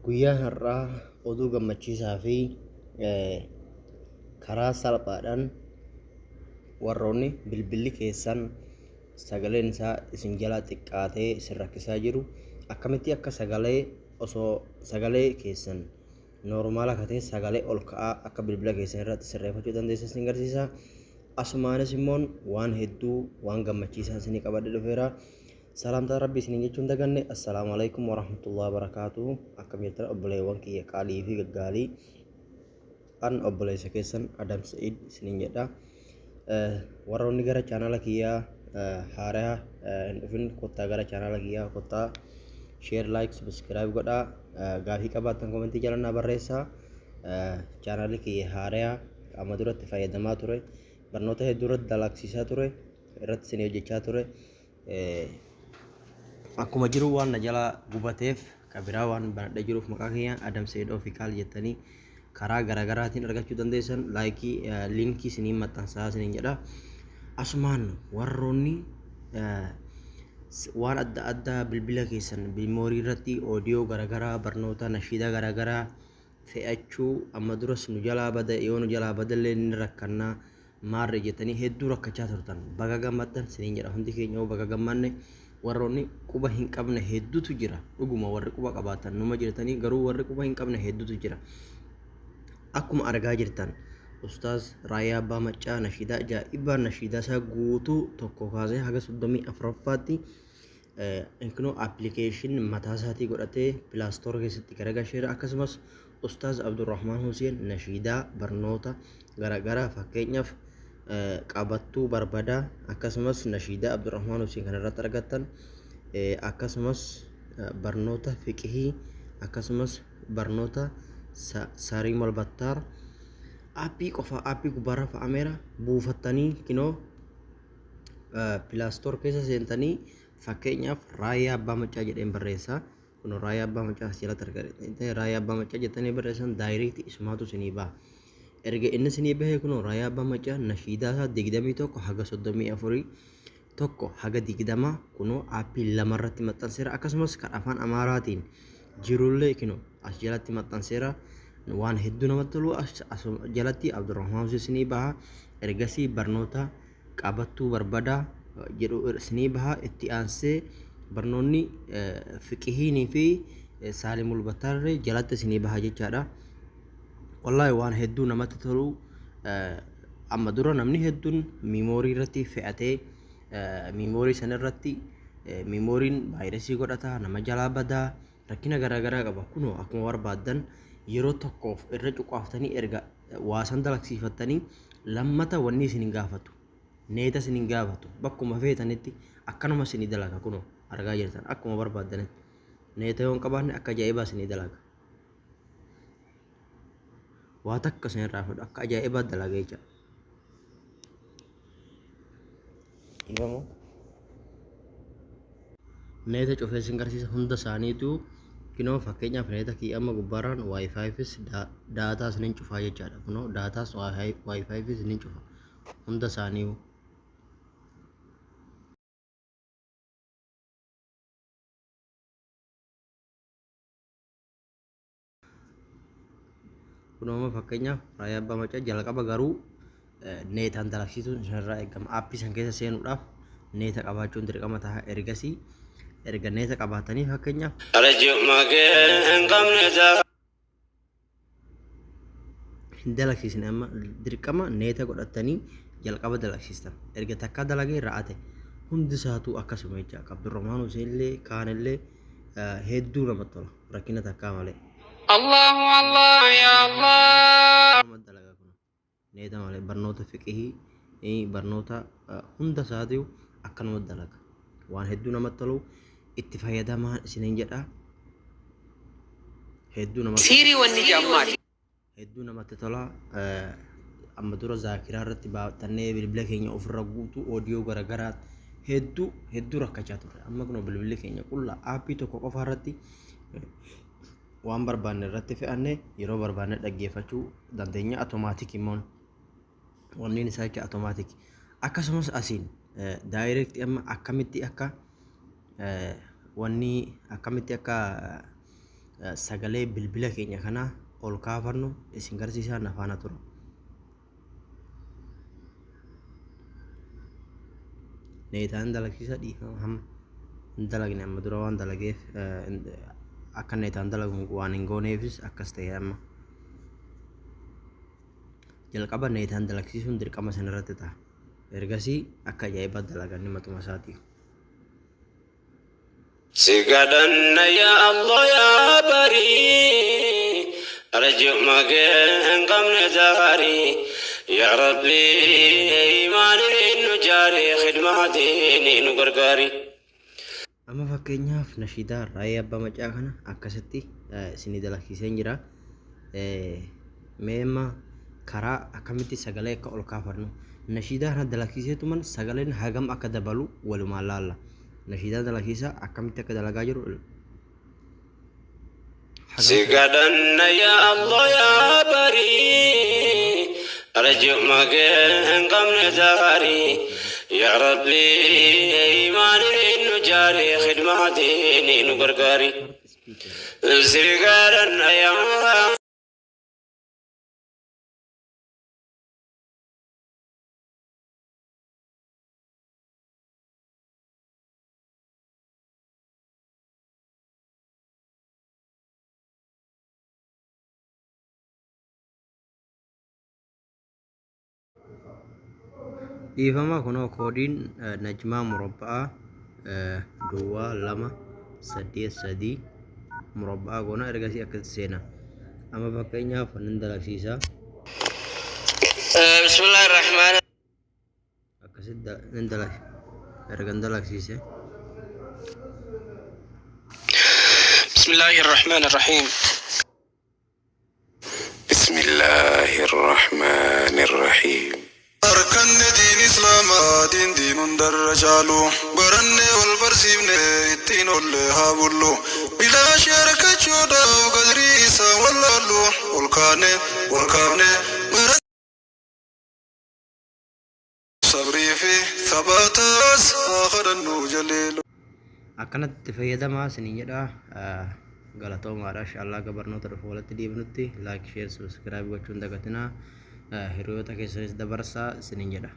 Guyyaa har'aa oduu gammachiisaa fi karaa salphaadhaan warroonni bilbilli keessan sagaleen isaa isin jalaa xiqqaatee isin rakkisaa jiru akkamitti akka sagalee osoo sagalee keessan noormaala akka ta'e sagalee ol ka'aa akka bilbila keessan irratti sirreeffachuu dandeessan isin garsiisa. Asumaanis immoo waan hedduu waan gammachiisaa isinii qabadhe dhufeera. Salaamtaa Rabbii isiniin jechuu hin daganne. Assalaamu alaikum warahmatullahi wabarakaatuh. Akkam jirtan obboleewwan kiyya qaalii fi gaggaalii. An obboleessa keessan Adam Sa'id isiniin jedha. Warroonni gara chaanala kiyyaa haaraa hin dhufin kottaa gara chaanala kiyyaa kottaa share like subscribe godhaa. Gaafii qabaattan komentii jala naa barreessaa. Chaanalli kiyya haaraa amma duratti fayyadamaa ture. Barnoota hedduu irratti dalagsiisaa ture. Irratti isinii hojjechaa ture. Akkuma jiru waan na jalaa gubateef ka biraa waan banadhee jiruuf maqaa kiyyaan Adam Seid Official jettanii karaa garaagaraatiin argachuu dandeessan laayikii liinkii isiniin maxxansaa isiniin jedha. Asumaan warroonni waan adda addaa bilbila keessan miimoorii irratti oodiyoo garaagaraa barnoota nashiidaa garaagaraa fe'achuu amma duras nu jalaa bada yoo nu jalaa badallee ni rakkannaa maarree jettanii hedduu rakkachaa turtan baga gammaddan siniin jedha hundi keenya baga gammanne warroonni quba hin qabne hedduutu jira dhuguma warri quba qabaatan numa jirtanii garuu warri quba hin qabne hedduutu jira akkuma argaa jirtan ustaaz Raayyaa Abbaa Maccaa nashiidaa ajaa'ibaa nashiidaa isaa guutuu tokko kaasee haga 34ffaatti Inkinoo application mataa isaatii godhatee pilaastoora keessatti garagalcheera. Akkasumas Ustaaz Abdurrahmaan Huseen nashiidaa barnoota garaagaraa fakkeenyaaf qabattuu barbadaa akkasumas nashiidaa Abdurrahmaan Huseen kan irratti argattan akkasumas barnoota fiqihii akkasumas barnoota Sariimal Battaar aappii qofa aappii gubbaarra fa'ameera buufattanii kinoo pilaastor keessa seentanii fakkeenyaaf Raayyaa Abbaa Maccaa jedheen barreessa. Kun Raayyaa Abbaa Maccaa as jalatti argatanii Raayyaa Abbaa Maccaa jettanii barreessan daayireekti isumaatu isinii baha. Erga inni isinii bahee kun Raayyaa Abbaa Maccaa nashiidaa isaa 21 haga 34 tokko haga 20 kunoo aappii lama irratti maxxanseera. Akkasumas kan afaan Amaaraatiin jirullee kinoo as jalatti maxxanseera. Waan hedduu namatti tolu as jalatti Abdurrahmaan Hussein isinii baha. Ergasii barnoota qabattuu barbada jedhu isinii baha. Itti aansee barnoonni fiqihiinii fi saalimul battaarri jalatti isinii baha jechaadha. Wallaahi waan hedduu namatti tolu amma dura namni hedduun miimoorii irratti fe'atee miimoorii san irratti miimooriin vaayirasii godhata nama jalaa badaa rakkina garaagaraa qaba. Kunoo akkuma barbaaddan yeroo tokkoof irra cuqaaftanii erga waa san dalagsiifattanii lammata wanni isin hin gaafatu. Neeta isin hin gaafatu. Bakkuma feetanitti akkanuma isinii dalaga kunoo argaa jirtan akkuma barbaaddanitti. Neeta yoo hin qabaanne akka ajaa'ibaa isinii dalaga. Waa takka isin irraa fudhu akka ajaa'ibaa dalaga jecha. Dhiifama. Neeta cufee sin garsiisa hunda isaaniitu kinoo fakkeenyaaf neeta kiyya amma gubbaarraan wifi-fis daataas nin cufaa jechaadha. Kunoo daataas wifi-fis nin cufa hunda isaaniiyu. Kunoo amma fakkeenyaaf Raayyaa Abbaa Maccaa jalqaba garuu neetaan dalagsiisuun isinirraa eegama. Aappii san keessa seenuudhaaf neeta qabaachuun dirqama ta'a. Ergasii erga neeta qabaatanii fakkeenyaaf Arjuma kee hin qabne jaa. hin dalagsiisne amma dirqama neeta godhatanii jalqaba dalagsiistan. Erga takkaa dalagee ra'ate hundi isaatuu akkasuma jecha Abdurrahmaan Hussein illee kaanillee hedduu namatti tola rakkina takkaa malee. Allahu Allah ya Allah. Nama dalaga kun neeta malee barnoota fiqihii barnoota hunda isaatuu akkanuma dalaga. Waan hedduu namatti tolu itti fayyadamaa isiniin jedha. Hedduu namatti Siirii wanni jedhamu maali? Hedduu namatti tola. Amma dura zaakiraa irratti baatannee bilbila keenya ofirra guutuu oodiyoo garaagaraa hedduu hedduu rakkachaa turre. Amma kunoo bilbilli keenya qullaa aappii tokko qofa irratti waan barbaanne irratti fe'anne yeroo barbaanne dhaggeeffachuu dandeenya. Automaatik immoo wanneen isaa jecha automaatik. Akkasumas asiin daayireekti amma akkamitti akka wanni akkamitti akka sagalee bilbila keenya kanaa ol kaafannu isin garsiisaa na faana tura. Neetaan dalagsiisa dhiifama hamma hin dalagne amma dura waan dalageef akka neetaan dalagu waan hin gooneefis akkas ta'e amma. Jalqaba neetaan dalagsiisuun dirqama sanarratti ta'a. Ergasii akka ajaa'ibaa dalagan matuma isaatii. Si kadhanna yaa Allah yaa barii arjuma kee hin qabne daarii yaa Rabbi imaaniin nu jaari khidmaatiin nu gargaari. Amma fakkeenyaaf nashiidaa Raayyaa Abbaa Maccaa kana akkasitti isinii dalagsiiseen jira. Mee amma karaa akkamitti sagalee akka ol kaafannu nashiidaa kana dalagsiiseetuman sagaleen hagam akka dabalu walumaan laalla. Nashiidaa dalagsiisaa akkamitti akka dalagaa jiru hagam Si kadhanna yaa Allah yaa barii arjuma kee hin qabne daarii yaa Rabbi imaaniin nu jaari khidmaatiin nu gargaari. Start speaker. Si kadhanna yaa Dhiifama kunoo koodiin najmaa murabba'aa duwwaa 2 8 3 murabba'aa goona ergasii akkasitti seena. Amma fakkeenyaaf nan dalagsiisa. بسم الله الرحمن Akkasitti nan dalag ergan dalagsiise. بسم الله الرحمن الرحيم بسم الله الرحمن الرحيم Harkanne diin islaamaa diin diin hundarra caalu baranne wal barsiifne ittiin olle haa bullu bilaashii harkachuudhaaf qadrii isaa wallaallu ol kaane ol kaafne baranne sabrii fi sabaataas haa kadhannu jaleelu. Akkanatti itti fayyadamaa isiniin jedha galatoomaadha. Inshallah akka barnoota dhufu walitti deebinutti like, share, subscribe gochuun dagatinaa hiriyoota keessanis dabarsaa isiniin jedha.